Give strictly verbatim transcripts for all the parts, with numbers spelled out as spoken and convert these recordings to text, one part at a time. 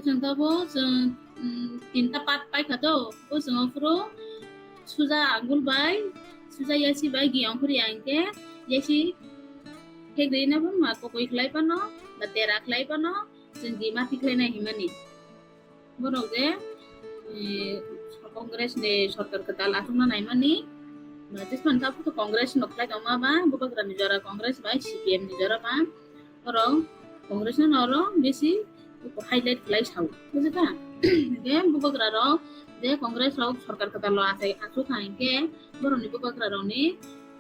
Chwng tabuk chwng, mm, tinta part paikha to, bo chwng aphuru suja angul bai, suja yasi bai gi ongkhorya hinkhe yasi thek rina phano ma kokoi khlai phano, ba tera khlai phano, chwng gi ma tikhlai nai himani. Borok je, eh, Congress ni sorkar kwtal achukna naimani, ba jismani kha photo Congress no khlai tongma ba, Bubagra ni jora Congress bai C P M ni jora ba, borok Congress no oro bisi highlight khlai sao, bujikha? Hinkhe Bubagra rok je Congress rok sorkar kwtal lo achai achukha hinkhe borok ni Bubagra rok ni,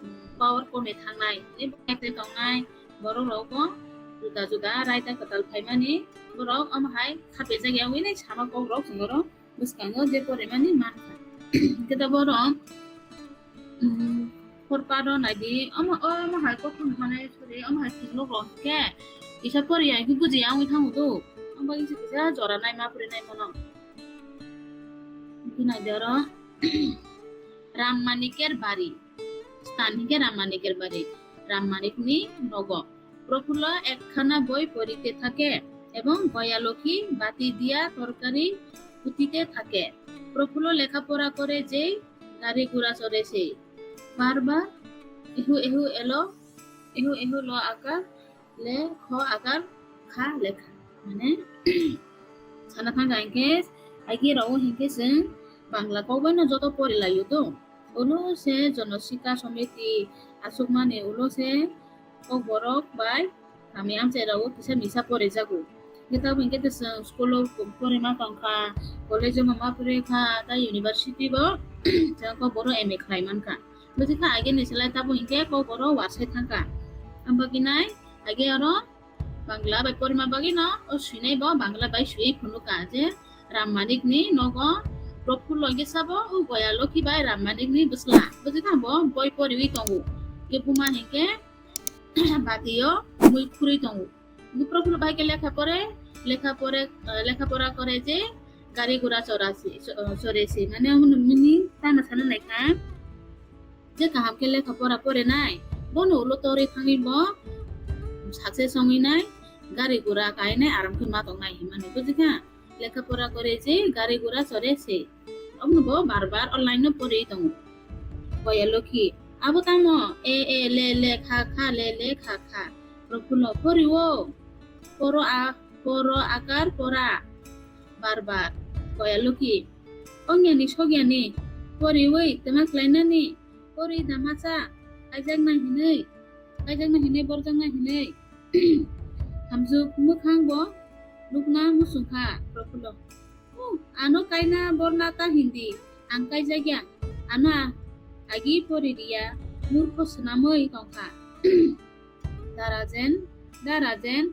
mm, power komwi thangnai, tei tongnai, borok rok bo juda juda raida kwtal phaimani, borok omo hai khapejak ya wngwi nai sama kok rok chwng oro bwskango je porimani mankha. Khe tabuk oro, mm, hor paro naidi, omo, omo hai kothom hwnwi sori, omo hai thwngno rw khe kisa poriya hinkhe bujiya wngwi thango do. Omo bagwi se kisa jora naima puri naimano. Hinkhe naidi oro Ram Maniker bari. Stan hinkhe Ram Maniker bari. Ram Manikni nogo. প্রফুল্ল একখানা বই পড়িতে থাকে এবং গয়ালক্ষ্মী বাতি দিয়া তরকারি কুটিতে থাকে। প্রফুল্ল লেখাপড়া করে যে গাড়ি ঘোড়া চড়ে সেই। বারবার এহু এহু এলো, এহু এহু ল আকার, le kho akar kha lekha. Mane, sana thangkha hinkhe, agi rao hinkhe chwng Bangla kok bai no joto pori laio to. Ulo se Jonoshikha Samiti achukmani ulo se Kokborok bai kami amchai rao kisa misa porijago. Hinkhe tabuk hinkhe chwng school o porima tongkha, college o ma pore kha, ta university bo chwng Kokborok M A khlai mankha. Bwswkha age ni slai tabuk hinkhe Kokborok wasai thangkha. Ang bagwi nai age oro Bangla bai porima bagwi no o swinai bo Bangla bai swi phunukha je Ram Manik ni nogo Prafullo hinkhe sabo o Goya Lokhi bai Ram Manik ni bwsla. Bwswkha bo boi poriwi tongo. Hinkhe buma hinkhe batio mui khurwi tongo. Prafullo bai khe lekha pore, lekha pore, eh, lekha pora kore je gari gura chora se, cho-, eh, chore se. Mane omo ni meaning tamo sana nai kha, je kaham khe lekha pora pore nai, bono ulo torwi thangwi bo success wngwi nai, gari gura kai nai, aram khe ma tong nai hinmani, bujikha? Lekha pora kore je gari gura chore se. Omo bo bar bar online no pori tongo. Goya Lokhi. Abo tamo? E, e, le, le, kha, kha, le, le, kha, kha. Prafullo. Pori o. Poro a, poro akar pora. Bar bar. Goya Lokhi. Ongyani sogyani. Poriwi twma khlainani. Pori da macha. Kaijakna hinwi. Kaijakna hinwi, borjakna hinwi. Hamjwk mwkhang bo nukna muchungkha Prafullo. "Oh, ano kaina borna ta hindi, ang kaijakya, ano a-, agi pori riya, murkho swnamwi tongkha." Da Rajen, da Rajen,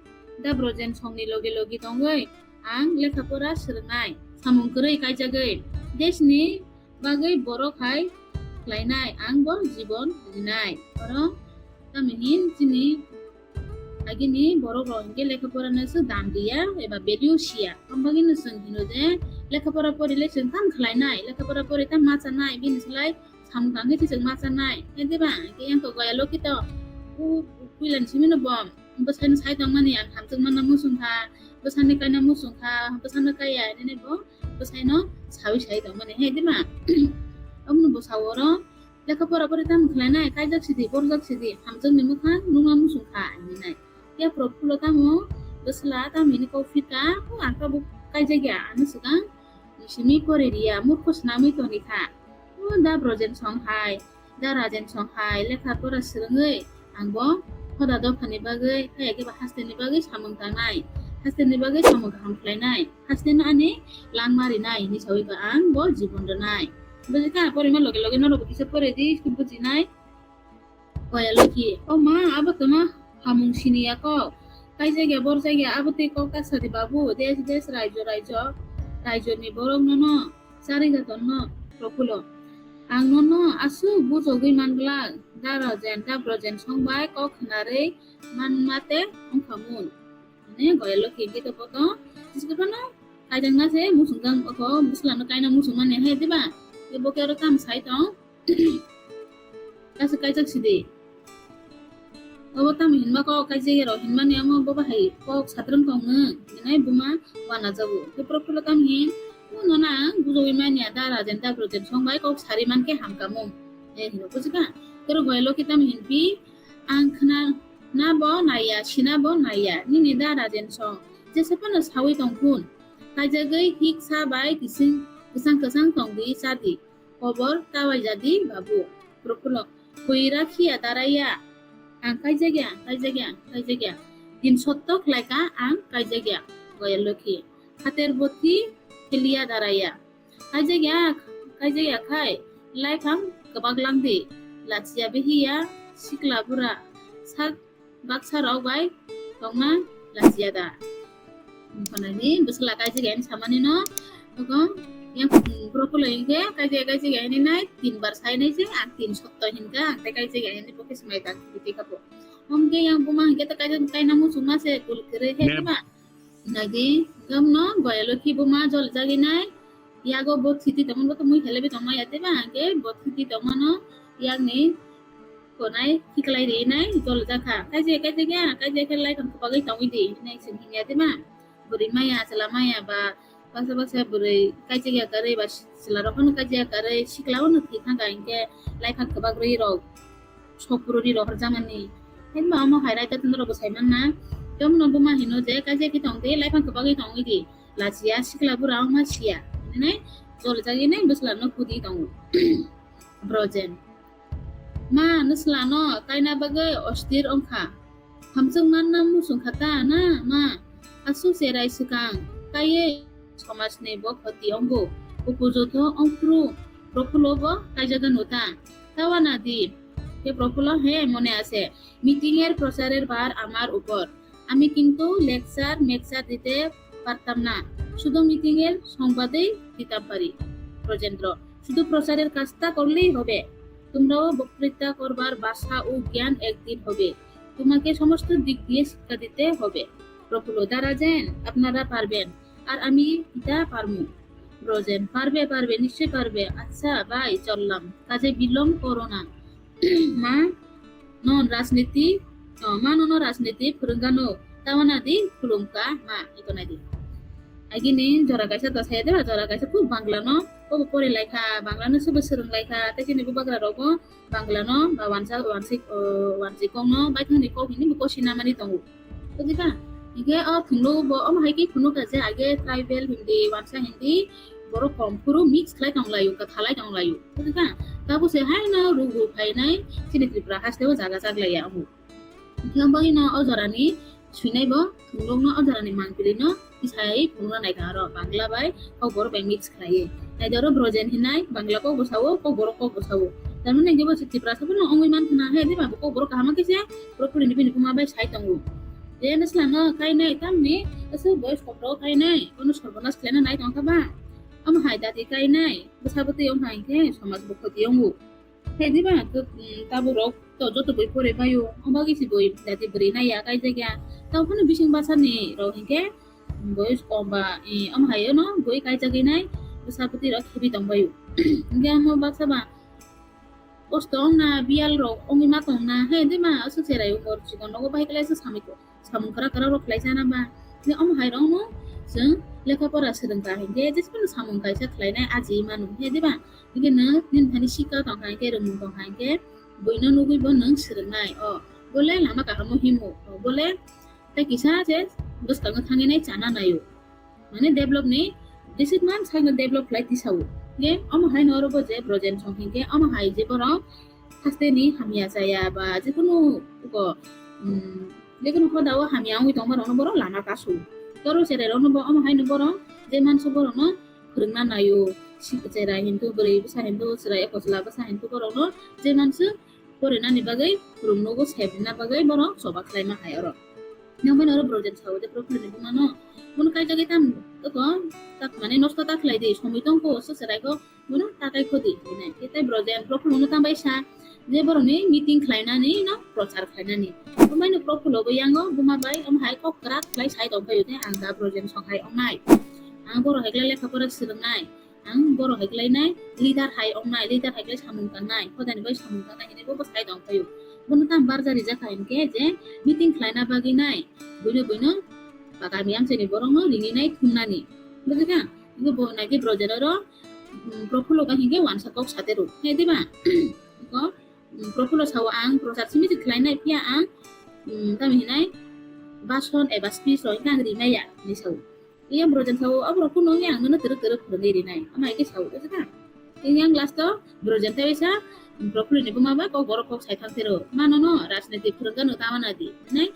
da Brojen songni logi logi tongwi ang lekha pora swrwngnai, samung kwrwi kaijagwi, desni bagwi borok hai khlainai, ang bo jibon rinai. Oro tamni hin chini agini borok rok hinkhe lekha pora no se dam riya eba value siya. Omo bagwi no chwng hino je lekha pora pori le chwng tam khlainai, lekha pora pori tam ma chanai, bini slai samung tang khe se chwng ma chanai. Khe diba? Hinkhe yang to Goya Lokhi to, u, puila ni simi no bo bwsai no sai tongmani ang hamjwk manna muchungkha, bwsani kaina muchungkha, bwsano kaiya hinwi bo bwsai no sawi sai tongmani, he diba? Omo no bo sao oro, lekha pora pori tamo khlainai, kaijak sidi, borjak sidi, hamjwk ni mwkhang nukna muchungkha hinwi nai. Khe Prafullo tamo bwsla tamo hini kok phirkha, o ang tabuk kaijakya, ano swkang simi pori riya, murkho swnamwi tongwi kha. O da Brojen song hai, da Rajen song hai lekha pora swrwngwi ang bo hoda dophani bagwi, hai khe ba hasteni bagwi samung tangnai, hasteni bagwi samung kaham khlainai, hasteno ani langma rinai hinwi sawi ba ang bo jibon rwnai. Bwswkha porima loge loge norokbo kisa pore di, bujinai. Goya Lokhi. O ma, abo tongma hamung siniya kok. Kaijakya, borjakya, abo tei kok ta sadi babu. Des, des, raijo, raijo, raijo ni borok nono charwi ja tonno, Prafullo. Ang nono aswk bujogwi manglak, da Rajen, da Brojen song bai kok khnarwi manma te wngkha mun. Mane Goya Lokhi khe to poto, biskit phano kaijakna se muchungjak, oko bwsla no kaina muchungmani hai diba? Tei bo khe oro tamo sai tong. Kaisa kaijak sidi. Obo tamo hinma kok kaijagya rok hinmani omo bo bahai kok sadrwng tong nw hinwi buma uanajago. Khe Profulo tamo hin, "O nono ang bujoui manya da Rajen da Brojen song bai kok sari mankhe hamkha mung," e hino bujikha. Khe oro Goyaloki tamo hinphi, "Ang khna na bo naiya, sina bo naiya, nini da Rajen song jesa phano saui tong khun. Kaijagwi hik sa bai kising kwchang kwchang tong di cha di." Kobor ta waijadi babu. Profulo, "Koi rakhiya daraiya. Ang kaijagya, kaijagya, kaijagya. Din sotto khlaikha ang kaijagya." Goyaloki, "Hater bothi kheliya daraiya. Kaijagya, kaijagya khai laiphang kwbak langdi. Lachiya behiya sikla bura sak baksa rok bai tongna lachiya da." Khwnani bwswla kaijagya hinwi samani no, tokon yang Profulo hinkhe kaijagya, kaijagya hinwi nai tin bar sai nai se, "Ang tin sotto hinkha, ang tei kaijagya hinwi bo khe swmai ta kiti kha bo." Hwnkhe yang buma hinkhe ta kaijagya kaina muchungma se kul kwrwi he ma. Nai di, gamno Goyaloki buma jol jagwi nai, yago bo thiti tongmani bo to mui khelaibi tongma ya tei ba, hwnkhe bo thiti tongmano yakni konai khiklai rinai jol jakha. Kaijagya, kaijagya, kaijagya khe laiphang kwbagwi tongwi di hinwi chwng hinya tei ba. Bwrwi maya, chwla maya ba baksa baksa bwrwi kaijagya kwrwi ba chwla rok phano kaijagya kwrwi sikla o no thwi thangkha hinkhe laiphang kwbak rwi rok sok puruni rohor jamani. Hwnba omo hai raida tundro bwsai manna. Tei omono buma hino je kaijagwi tong di, laiphang kwbagwi tongwi di. Lachiya sikla bura wngma siya. Hinwi jol jagwi nai bwsla no kudi tongo. Brojen, "Ma, nwsla no kaina bagwi ostir wngkha. Hamchwk manna muchung kha ta na, ma? Aswk cherai swkang kaiwi somajni bo khoti wngo. Upojutho wngphru Profulo bo kaijagano ta? Tawana di." Khe Profulo, "He, mone ase. মিটিংয়ের প্রচারের ভার আমার উপর। আমি কিন্তু লেকচার মেকচার দিতে পারতাম না, শুধু মিটিংয়ের সংবাদই দিতাম পারি।" ব্রজেন্দ্র, "শুধু প্রচারের কাজটা করলেই হবে? তোমরাও বক্তৃতা করবার ভাষা ও জ্ঞান একদিন হবে। তোমাকে সমস্ত দিক দিয়ে শিক্ষা দিতে হবে।" প্রফুল্ল, "দা রাজেন, আপনারা পারবেন, আর আমি এটা পারমু।" ব্রজেন, "পারবে, পারবে, নিশ্চয় পারবে। আচ্ছা ভাই, চললাম, কাজে বিলম্ব করো না।" Ma, non rajniti, oh, ma nono rajniti phwrwngkha no, tawana di khulumkha ma, iko nai di. Agini jora kaisa ta saya deba, jora kaisa khu Bangla no, ko pori laikha, Bangla no sobo swrwng laikha, tei chini bubagra rogo Bangla no, ba wansa, wansi, oh, wansi kong no, baithang ni kok hini bo kosi namani tongo. Buji kha? Hingke o thwngno bo omo hai khe phunuk kha je age tribal Hindi, wansa Hindi, borok kom phuru mix khlai tong laio, kwthalai tong laio. Buji kha? Tabuk se haino ruk ruk phainai chini Tripura haste o jaga jak laiya omo. Hingke bagwi no o jorani swinai bo thwnglok no o jorani mangpili no kisai phunukna naikha aro Bangla bai kok borok bai mix khlaiwi. Naidi oro Brojen hinai Bangla kok bo sao, kok borok kok bo sao. Tamni hingke bo Tiprasa phano wngwi mankha na, he, diba bo kok borok kaham khe se borok puri ni bini buma bai sai tongo. Je nwsla no kainai tamni aswk boys kok rok kainai, bono sorbonas khlaina nai tongkha ba. Omo hai dati kainai, bwsa bwtwi wngkha hinkhe somaj bo khoti wngo. He, diba, to, mm, tabuk rok to joto boi pore baio, omo bagwi se boi dati bwrwi naiya, kaijakya. Tamo phano bising bwsani rok hinkhe boyos kom ba, eh, omo hai no boi kaijagwi nai bwsa bwtwi rok khibi tong baio. Hinkhe omo baksa ba kosto wngna biyal rok wngwi ma tongna, he, diba, aswk cherai umor chikon nogo bai khlai se samwi ko. Samung kwrak kwrak rok khlai chana ba. Tei omo hai rok no chwng lekha pora swrwng kha hinkhe, jesa phano samung kaisa khlainai aji manu hinkhe, diba? Hinkhe nwng nini thani sikha tong kha hinkhe, rwngmung tong kha hinkhe, buino nugwi bo nwng swrwngnai. O, bole lama kaham o himo. O, bole tei kisa se bwskango thangwi nai chana naio. Mane develop ni jeswk man sakno develop khlai tisao. Hinkhe omo hai no oro bo je Brojen song hinkhe omo hai je borok haste ni hamya chaya ba jekunu ko, um, jekunu hoda o hamya wngwi tongma rok no borok lama kasu. Toro cherai rok no bo omo hai no borok je mansa borok no phwrwngna naio. Sik cherai hintu bwrwi bwsa hintu cherai eko chwla bwsa hintu borok no je mansa porinani bagwi rwng nogo sebina bagwi borok choba khlaima hai oro. Nang bai oro Brojen sao je Profulo ni buma no. Bono kaijagwi tam eko tak mane nosto ta khlai di, somoi tong ko se cherai ko. Bono takai khodi hinai. Khe tei Brojen Profulo no tambai sa je borokni meeting khlainani no prochar khlainani. Omaino Profulo bo yango buma bai omo hai kok kwrak khlai sai tong phaio tei ang da Brojen song hai ongnai. Ang borok hai khlai lekha pora swrwngnai. ang borok hai khlainai, leader hai wngnai, leader hai khlai samung tangnai, hodani bai samung tangnai hinwi bo bwsai tong phaio. Bono tam barja rijak kha hinkhe je meeting khlaina bagwi nai, buino buino ba kami amchaini borokno ringinai thumnani. Bujikha? Bo naikhe Brojen oro, um, Profulo kha hinkhe wansa kok satero. He diba? Iko, um, Profulo sao ang prochar simi se khlainai phiya ang, um, tamo hinai bason eba speech rok hinkhe ang rimaya hinwi sao. Iya Brojen sao, "Aborok kuno wngya ang nono twrwk twrwk phwrwngwi rinai." Ama hai khe sao, bujikha? Tini yang last o Brojen tei sa, um, Profuloni buma ba kok borok kok sai thang tero. Manono rajniti phwrwngkha no tama nadi. Hinai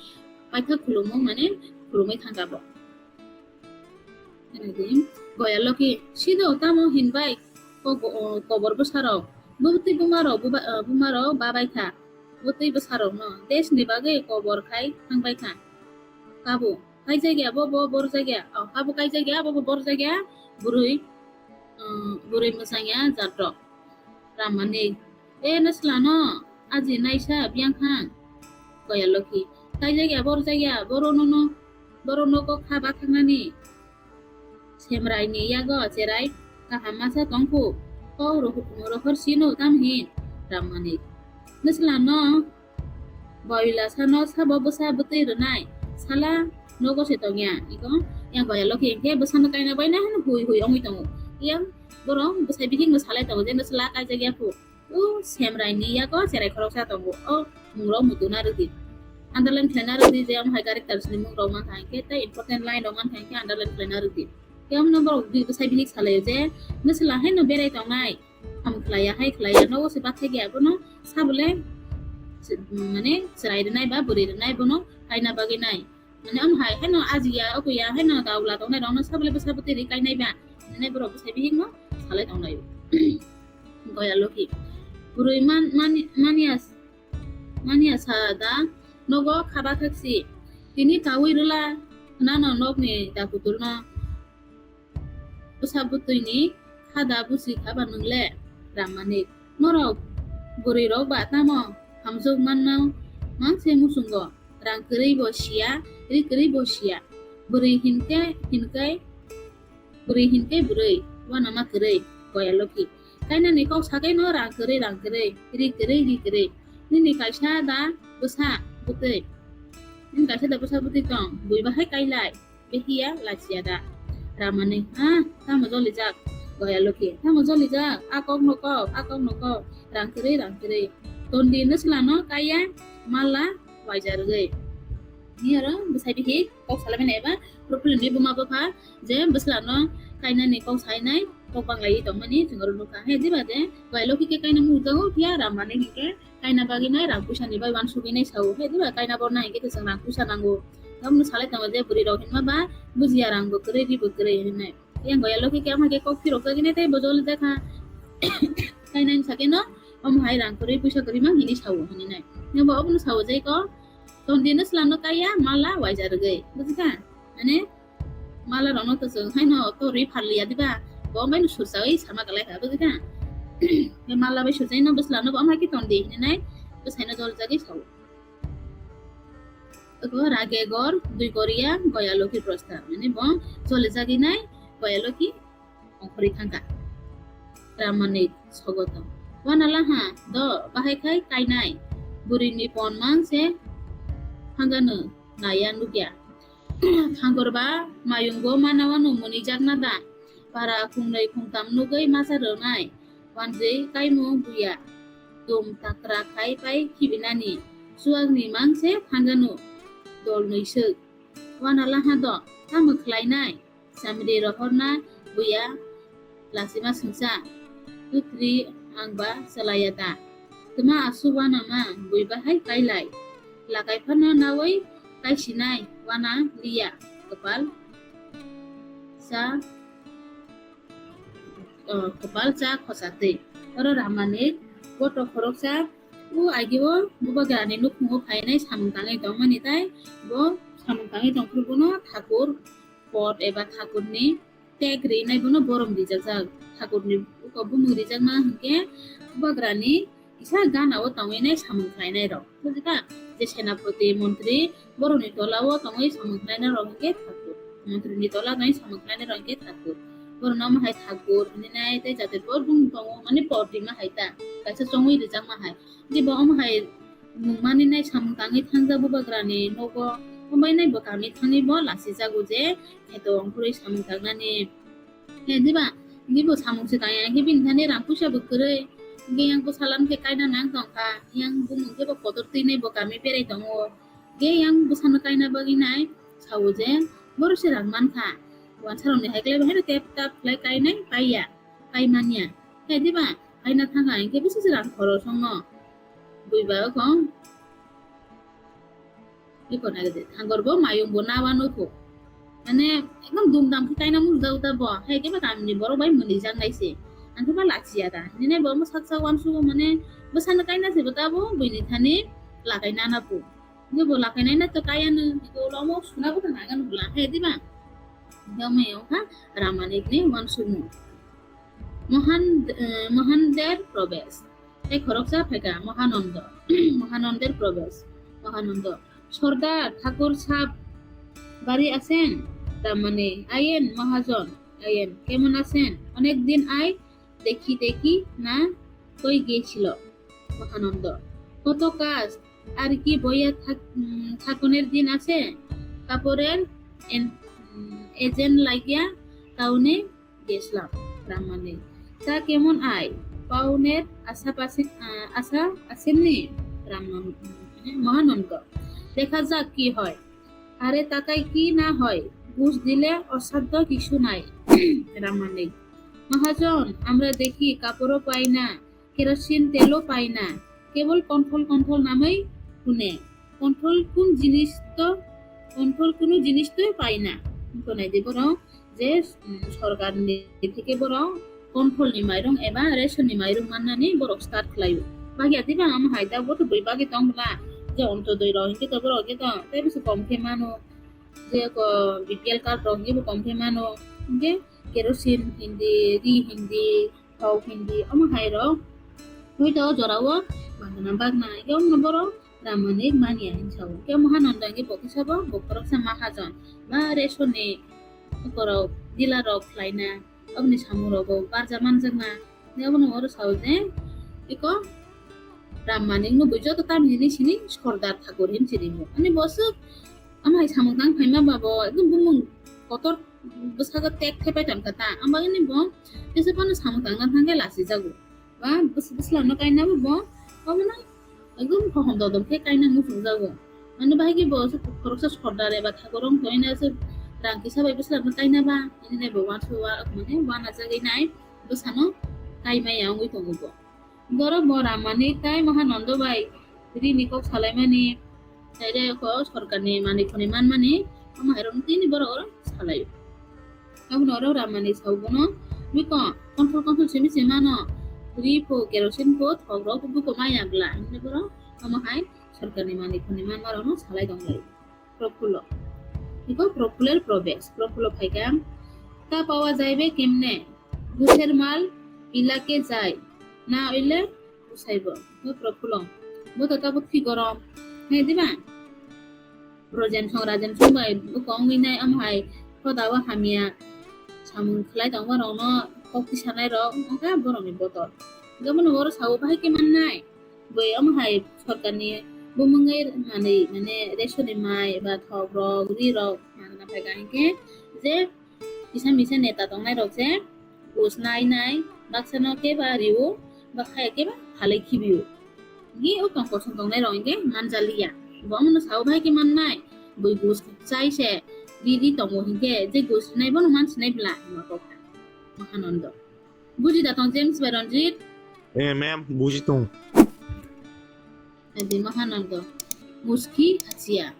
paithak khulumung mane khulumwi thangkha bo. Goya Loki, "Sido tamo hinbai ko-, ko-, kobor bwsarok, bwtwi bumarok, buba-, eh, bumarok babai kha, bwtwi bwsarokno deshni bagwi kobor khai thangbai kha. Kabo kaijakya, bo, bo borjakya, oh, kabo kaijakya, bo, bo borjakya, bwrwi, eh, bwrwi mwchangya jatrok." Ramani, "E nwslano aji naisa biyang kha." Goya Loki, "Kaijakya, borjakya, borono no, borono kok kha bathaknani." Semraini yago cherai kaham masa tongkhu. Kok roh-, rohor sino tamhin. Ramani, "Nwslano boila sano sabo bwsa bwtwi rwnai. Sala nogo se tongya." Iko yang Goya Loki hinkhe bwsano kaina baina hwn hui hui ongwi tongo. Yang borok bwsai bihikno salai tongo je nwsla kaijakya phu. O Semraini yago cherai khoroksa tongo. O mungrok muchungna rwdi. Underline khlaina rwdi je omo hai characters ni mungrok mankha hinkhe tei important line rok mankha hinkhe underline khlaina rwdi. Tei omono borok bwsai bihik salaio je nwsla haino berai tongnai. Ham khlaiya hai khlaiya nogo se bathakya abono sabole se-, mane cherai rwnai ba bwrwi rwnai bono kaina bagwi nai. Mane omo hai haino ajiya okuya haino daula tongnai rokno sabole bwsa bwtwi rwi kainai ba. Hinwi borok bwsai bihikno salai tonglai. Goya Loki. Bwrwi man-, mani-, maniya, maniya sa da nogo khaba thaksi. Tini kaui rwla nano nokni dakutulno. Bwsa bwtwini khada busi khaba nwngle? Ramani, norok bwrwi rok ba tamo hamjwk manno mang se muchungo, rang kwrwi bo siya, ri kwrwi bo siya. Bwrwi hinkhe hinkai, bwrwi hinkhe bwrwi, uanama kwrwi. Goya Loki, kainani kok sakai no rang kwrwi, rang kwrwi, ri kwrwi, ri kwrwi. Nini kaisa da bwsa bwtwi, nini kaisa da bwsa bwtwi tong, bui bahai kailai. Behiya lachiya da. Ramani, ah, tamo jolijak. Goya Loki, tamo jolijak. A kok no kok, a kok no kok. Rang kwrwi, rang kwrwi. Tondi nwslano kaiya mala waija rwgwi. Ni oro bwsai bihik kok salaimani eba Profuloni buma bupha je bwslano kainani kok sainai kok banglaiwi tongmani chwng oro nukha. He diba je Goya Loki khe kaina murjago phiya Ramani hinkhe kaina bagwi nai rang puisa ni bai uansugwi nai sao. He diba kaina borna hinkhe to chwng rang puisa nango. Tamno salai tongo je bwrwi rok hinma ba bujiya rang bo kwrwi ri bo kwrwi hinwi nai. Yang Goya Loki khe ama khe kok phirok jagwi nai tei bo joli jakha. Kaina ni sakhe no omo hai rang kwrwi puisa kwrwi mang hinwi sao hinwi nai. Yang bo obono sao je ko tondi nwslano kaiya mala waija rwgwi. Bujikha? Mane mala rokno to chwng haino to ri pharliya diba, bo baino surchawi sama kalai kha, bujikha? Be mala bai surchaino bwslano bo amhai khe tondi hinwi nai bwsaino jolijagwi sao. Eko rage gor dui goriya Goya Loki prosta, mane bo jolijagwi nai Goya Loki ongkhorwi thangkha. Ramani sogoto. Uanala ha do bahai khai kainai. Bwrwini pon mang se hangano naya nukya. Khangorba mayungo manawano mwnwijak nada. Para khungnwi khungtam nugwi masa rwnai. Wanjwi kaimung buya. Tum takra khai pai khibinani. Chuakni mang se thangano. Dolnwi swk. Uanala ha do. Tamo khlainai? Samri rohorna buya lachima sungsa. Tutri ang ba chalaya ta. Tma aswk uanama bui bahai kailai. Lakai phano nawi kaisinai uana liya. Kwpal cha, oh, kwpal cha khosa twi. Oro Ramani boto khoroksa o agio bubagrani nukhungo phainai samung tangwi tongmani tai bo samung tangwi tongphuru bono thakur pot eba thakurni tag rinai bono borom rijakjak. Thakurni buko bumung rijakma hinkhe bubagrani kisa gana o tongwi nai samung khlainai rok. Bujikha? Je senapoti, montri, borokni tola o tongwi samung khlainai rok hinkhe thakur. Montri ni tola tongwi samung khlainai rok hinkhe thakur. Borokno omo hai thakur hinwi nai tei jate bo bumung tongo, mane por rima hai ta, kaisa chongwi rijak ma hai. Tei bo omo hai nung mani nai samung tangwi thangjak bubagrani nogo, omo bai nai bo kami thangwi bo lachijago je kheto ongkhorwi samung tangnani. He diba? Hinkhe bo samung se tangya, hinkhe bini thani rang puisa bo kwrwi. Hinkhe yang bwsala hinkhe kaina nang tongkha, yang bumung khe bo kotor twi nai bo kami berai tongo. Hinkhe yang bwsano kaina bagwi nai sao je borok se rang mankha. Wansarokni hai khlai bo haino tep tap khlai kainai paiya, kai manya. He diba? Kaina thangkha hinkhe bwswk se rang khorosongno. Buiba wkong. Iko nai de, thangor bo mayung bo nawa nukho. Mane, ekdom dum dam khe kaina mujda uda bo. Hai khe ba kamini borok bai mwnwi jak nai se. Ang khe ba lachiya da. Hinwi nai bo omo sak sak uansugo mane, bwsano kaina se bo tabo, buini thani lakai nana bo. Hinkhe bo lakai nai na to kaya no, iko ulo omo suna bo to naga nukla. Hai diba? Hinkhe omo yong kha Ramanik ni uansukmung. Mohan, eh, Mohander Probesh. Tei khoroksa phaikha Mohanando. Mohanonder Probesh. Mohanando. Sordar Thakur sab bari asen? Ramani. Ayen Mahajon. Ayen. Kemon asen? Onek din ai dekhi dekhi na koi giyechil? Mohanando. Koto kaj, ar ki boya thak-, mm, thakoner din ase? Kaporer en-, mm, ejen lagya taune গেছলাম। রামানি। তা কেমন আয়? পাওনের আশাপাশে, আহ, আশা আছেননি? রামনন-, মহানন্দ। দেখা যাক কি হয়। আরে তাকাই কি না হয়, ঘুষ দিলে অসাধ্য কিছু নাই। রামানি। মহাজন, আমরা দেখি কাপড়ও পাই না, কেরোসিন তেলও পাই না, কেবল কন্ট্রোল কন্ট্রোল নামেই শুনে। কন্ট্রোল কোন জিনিস তো, কন্ট্রোল কোনো জিনিস তো পাই না। Tonai di borok je, mm, sorkar ni theke borok control ni mairung eba ration ni mairung mannani borok start khlaio. Bagya diba omo hai da bo to bui bagwi tong bwla je Ontodoi rok hinkhe to borok je to tei bisi kom khe mano, je ko B P L card rok hinkhe bo kom khe mano, hinkhe kerosene hindi, ri hindi, thok hindi, omo hai rok hoi to jorao bagna bagna, hinkhe omo borok Ramanik manya hinwi sao. Hinkhe Mahananda hinkhe bo khe sabo bo khoroksa mahajon ba ration ni borok dealer rok khlaina, aboni samung rok bo barja manjakna. Hinkhe abono oro sao je iko Ramanik no bo joto tamni hini sini Sordar Thakur hin sini bo. Ani bo swk ama hai samung tang phaima ba bo ekdom bumung kotor bwsakhe tek thepai tongkha ta. Ang bagwi ni bo tesa phano samung tangna thangkhe lachijago. Ba bwsla no kaina bo bo omono ekdom hohom dodom khe kaina muchungjago. Mane bahai khe bo khoroksa Sordar eba Thakur wng tongwi na se rang kisa bai bwsla no kaina ba hinwi bo uansugo mane uanajagwi nai bwsano kaimaya wngwi tongo bo. Borok bo Ramanik tai Mahananda bai rini kok salaimani. Tei reko sorkarni manwi khwnwi manmani, omo hai rokno tini borok oro salaio. Abono oro Ramani sao bono, biko control control simi se mano, ri pho, kerosene pho, thok rok biko maya bwla, hinwi borok omo hai sorkarni manwi khwnwi manma rokno salai tong lai. Profulo. Biko Profuler Probesh, Profulo phaikha, ta pawa jaibe kemne, gusher mal ilake jai, na oile usaibo, bo Profulo. Bo to tabuk thwi gorom, hai diba? Rojen song rajen song bai bwkha wngwi nai, omo hai hoda o hamya samung khlai tongma rokno kok tisanai rok wngkha borokni botol. Hinkhe bono oro sao bahai khe mannai, bui omo hai sorkarni bumungwi manwi mane ration ni mai ba thok rok ri rok magna phaikha hinkhe je kisa misa neta tongnai rok se ghus nai nai baksa no keba rio, baksa keba phalwi khibio. Hinkhe o tong kosong tongnai rok hinkhe manjaliya. Bo omono sao bahai khe mannai, bui ghus chai se ri ri tongo hinkhe je ghus rinai bono mansinai bwla hwnma kok kha Mahananda. Buji da tong James bai Ranjit? Eh, ma'am, buji tong. Adi Mahananda. Muski achiya.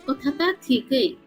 Kotha ta thikwi.